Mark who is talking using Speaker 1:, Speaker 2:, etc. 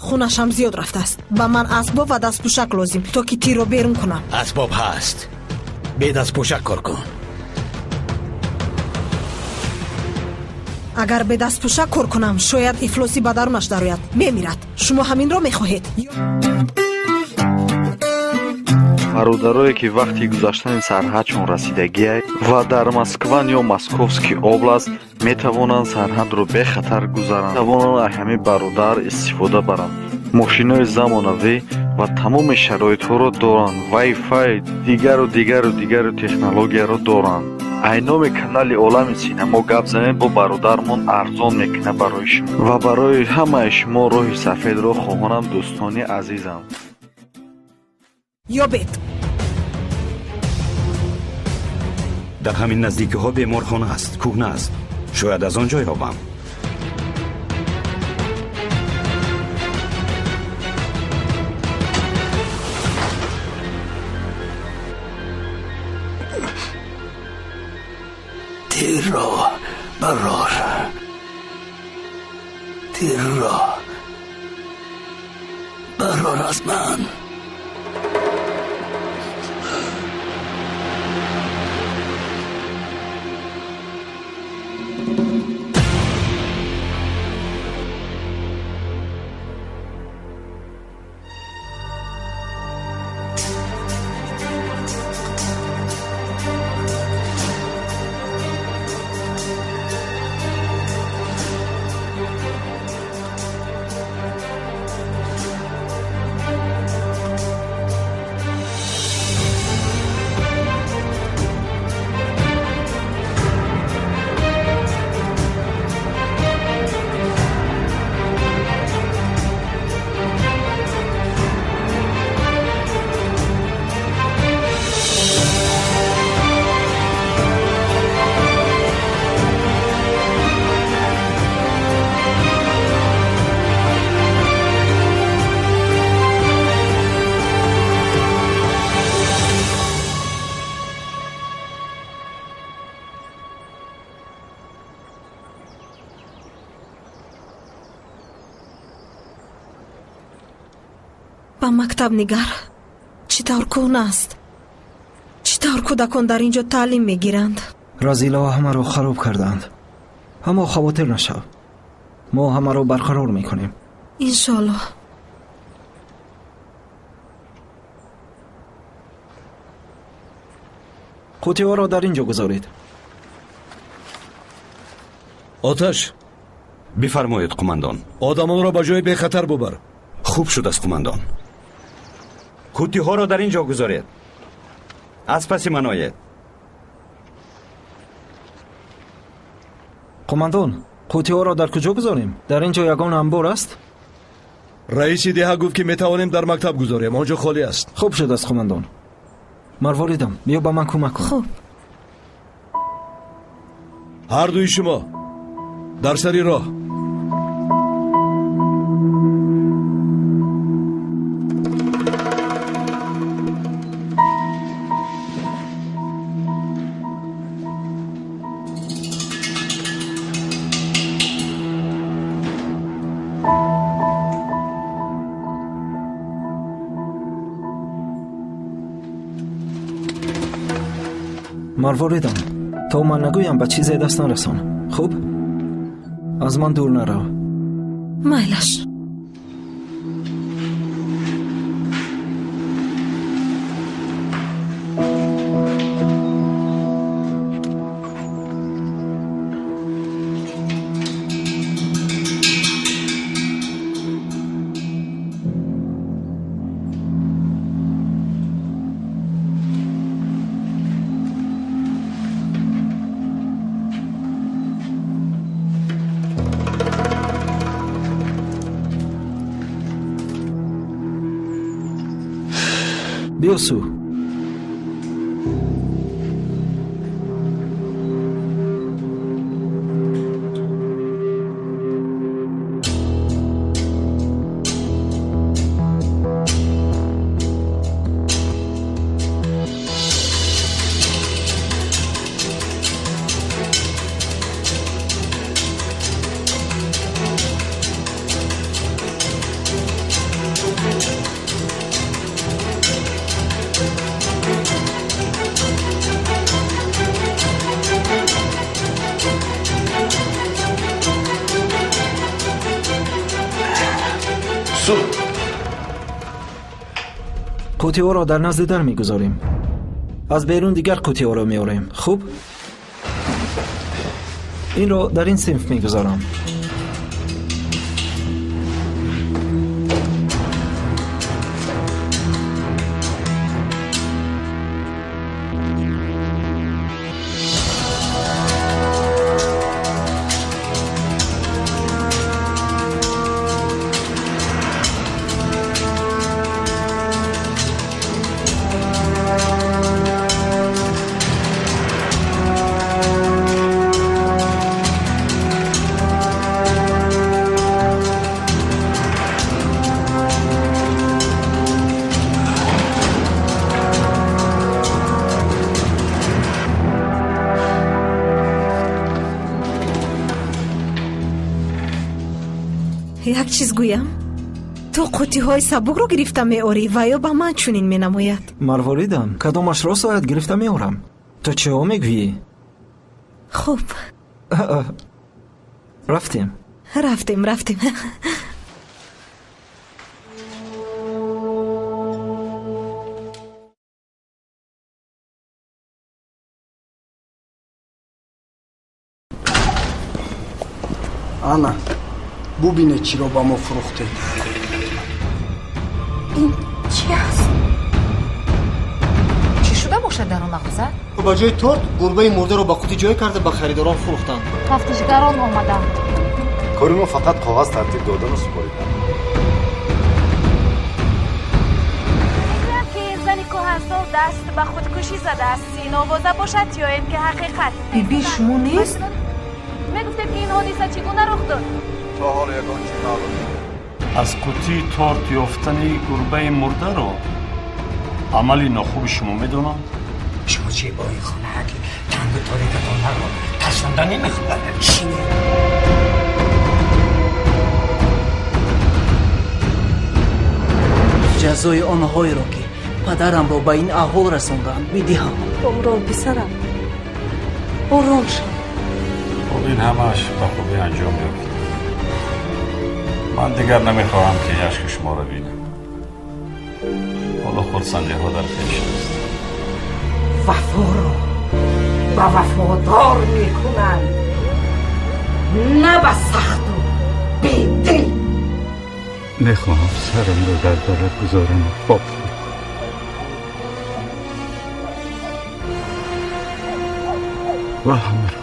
Speaker 1: Хунашам зиёд рафтааст. Ба ман асбоб ва дастпӯшак лозим, то ки тирро берун кунам.
Speaker 2: Асбоб ҳаст. Бе дастпӯшак кор кун.
Speaker 1: Агар бе дастпӯшак кор кунам, шояд ифлосӣ ба дарунаш дарояд, мемирад. Шумо ҳаминро мехоҳед?
Speaker 3: Бародарое, ки вақти гузаштани сарҳадшон расидагиай ва дар Москван ё Московский област, метавонанд сарҳадро бехатар гузаранд, метавонанд аз ҳамин бародар истифода баранд. Мошинои замонавӣ ва тамоми шароитҳоро доранд, вай-фай, дигару дигару дигару технологияро доранд. Айноми канали Олами Синамо гап занед, бо бародармон арзон мекунад барои шумо ва барои ҳамаи шумо роҳи сафедро хоҳонам, дӯстони азизам.
Speaker 1: Ёбед.
Speaker 4: Дар ҳамин наздикиҳо беморхона аст, кӯҳна аст. Шояд аз он ҷой ёбам.
Speaker 2: Тирро барор, тирро барор аз ман.
Speaker 1: Ба мактаб нигар, чӣ тавр кӯҳна аст, чӣ тавр кӯдакон дар ин ҷо таълим мегиранд.
Speaker 5: Разилаҳо ҳамаро хароб кардаанд, аммо хавотир нашав, мо ҳамаро барқарор мекунем.
Speaker 1: Иншоаллоҳ.
Speaker 5: Қутиҳоро дар ин ҷо гузоред.
Speaker 6: Оташ.
Speaker 4: Бифармоед, қумандон.
Speaker 6: Одамонро ба ҷои бехатар бубар.
Speaker 4: Хуб шудааст, қумандон. Қуттиҳоро дар ин ҷо гузоред. Аз паси ман оед.
Speaker 5: Қумандон, қуттиҳоро дар куҷо гузорем? Дар ин ҷо ягон анбор аст?
Speaker 6: Раиси деҳа гуфт, ки метавонем дар мактаб гузорем, он ҷо холӣ аст.
Speaker 5: Хуб шудааст, қумандон. Марворидам, биё ба ман кӯмак кун.
Speaker 1: Хуб.
Speaker 6: Ҳар дуи шумо дар сари роҳ.
Speaker 5: Марворидам, то ман нагӯям ба чизе даст нарасон. Хуб, аз ман дур нарав.
Speaker 1: Майлаш.
Speaker 5: Биё су.
Speaker 7: Юсуф,
Speaker 5: қуттиҳоро дар назди дар мегузорем. Аз берун дигар қуттиҳоро меорем. Хуб, инро дар ин синф мегузорам.
Speaker 1: Як чиз гӯям, ту қуттиҳои сабукро гирифта меорӣ ва ё ба ман чунин менамояд?
Speaker 5: Марворидам, кадомаш рост ояд гирифта меорам. Ту чиҳо мегӯӣ?
Speaker 1: Хуб,
Speaker 5: рафтем.
Speaker 1: Рафтем, рафтем.
Speaker 8: Ана, бубинед, чиро ба мо фурӯхтед.
Speaker 9: Ин чи аст? Чӣ шуда бошад дар он мағоза?
Speaker 8: Ба ҷои торт гурбаи мурдаро ба қутӣ ҷой карда ба харидорон фурӯхтанд.
Speaker 9: Тафтишгарон омаданд.
Speaker 7: Кори мо фақат коғаз тартиб додану супоридан.
Speaker 9: Мегӯянд, ки зани кӯҳансол даст ба худкушӣ задааст. Ин овоза бошад ё ин ки ҳақиқат?
Speaker 1: Биби шумо нест?
Speaker 9: Мегуфтед, ки ин ҳодиса чӣ гуна рух дод?
Speaker 7: То ҳол ягон чиз маълум.
Speaker 10: Аз қуттии торт ёфтани гурбаи мурдаро амали нохуби шумо медонанд?
Speaker 2: Шумо чи бо ин хона, ки тангу торикатонро тарсонда намехоҳад? Шинед.
Speaker 11: Ҷазои онҳоеро, ки падарамро ба ин аҳвол расонданд, медиҳам.
Speaker 9: Ором, писарам, ором шав.
Speaker 10: Хуб, ин ҳамааш ба хубӣ анҷом ёфт. Ман дигар намехоҳам, ки ашки шуморо бинам. Ҳоло хурсандиҳо дар пеш аст.
Speaker 12: Вафоро ба вафодор мекунанд, на ба сахту бедил.
Speaker 10: Мехоҳам сарамро дар дарат гузорам ва хоб кунам. Ва ҳамаро